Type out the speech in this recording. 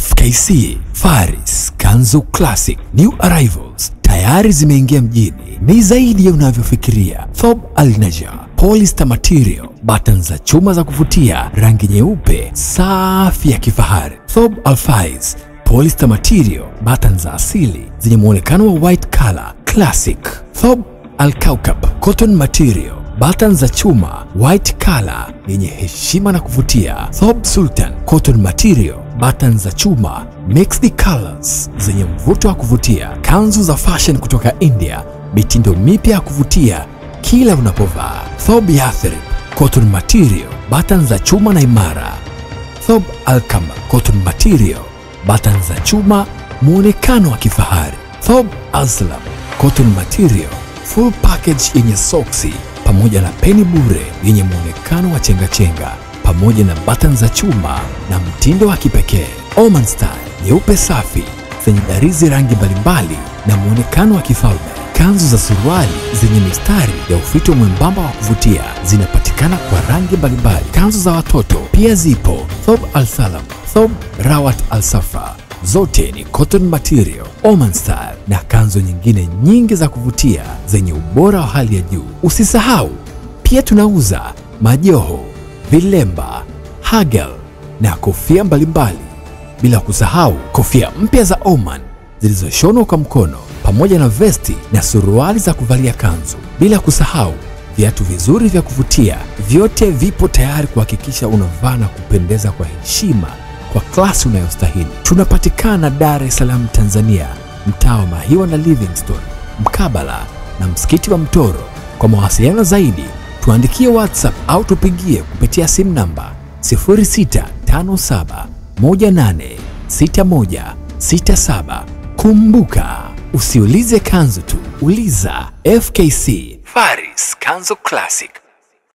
FKC Faris Kanzu Classic New Arrivals tayari zimeingia mjini, ni zaidi ya unavyofikiria. Thob Al Najjar polyester material, buttons za chuma za kuvutia, rangi nyeupe safi ya kifahari. Thob Al Faiz polyester material, buttons za asili zenye muonekano wa white color classic. Thob Al Kaukab cotton material, buttons za chuma white color yenye heshima na kuvutia. Thob Sultan cotton material, buttons za chuma mixed colors zenye mvuto wa kuvutia. Kanzu za fashion kutoka India, mitindo mipya ya kuvutia kila unapovaa. Thob Yathrib cotton material, buttons za chuma na imara. Thob Alkama cotton material, buttons za chuma, muonekano wa kifahari. Thob Aslam cotton material, full package yenye soksi pamoja na peni bure yenye muonekano wa chenga-chenga pamoja na buttons za chuma na mtindo wa kipekee. Oman style nyeupe safi zenye darizi rangi mbalimbali na muonekano wa kifalme. Kanzu za suruali zenye mistari ya ufito mwembamba wa kuvutia zinapatikana kwa rangi mbalimbali. Kanzu za watoto pia zipo. Thob Al Salam, Thob Rawat Al Safa, zote ni cotton material, Oman style na kanzu nyingine nyingi za kuvutia zenye ubora wa hali ya juu. Usisahau pia tunauza majoho, vilemba, hagel na kofia mbalimbali. Bila kusahau kofia mpya za Oman zilizoshonwa kwa mkono pamoja na vesti na suruali za kuvalia kanzu. Bila kusahau viatu vizuri vya kuvutia, vyote vipo tayari kuhakikisha unavaa na kupendeza kwa heshima, kwa klasi unayostahili. Tunapatikana Dar es Salaam, Tanzania, mtaa wa Mahiwa na Livingstone, mkabala na msikiti wa Mtoro. Kwa mawasiliano zaidi tuandikie WhatsApp au tupigie kupitia simu namba 0657186167. Kumbuka, usiulize kanzu tu, uliza FKC Faris Kanzu Classic.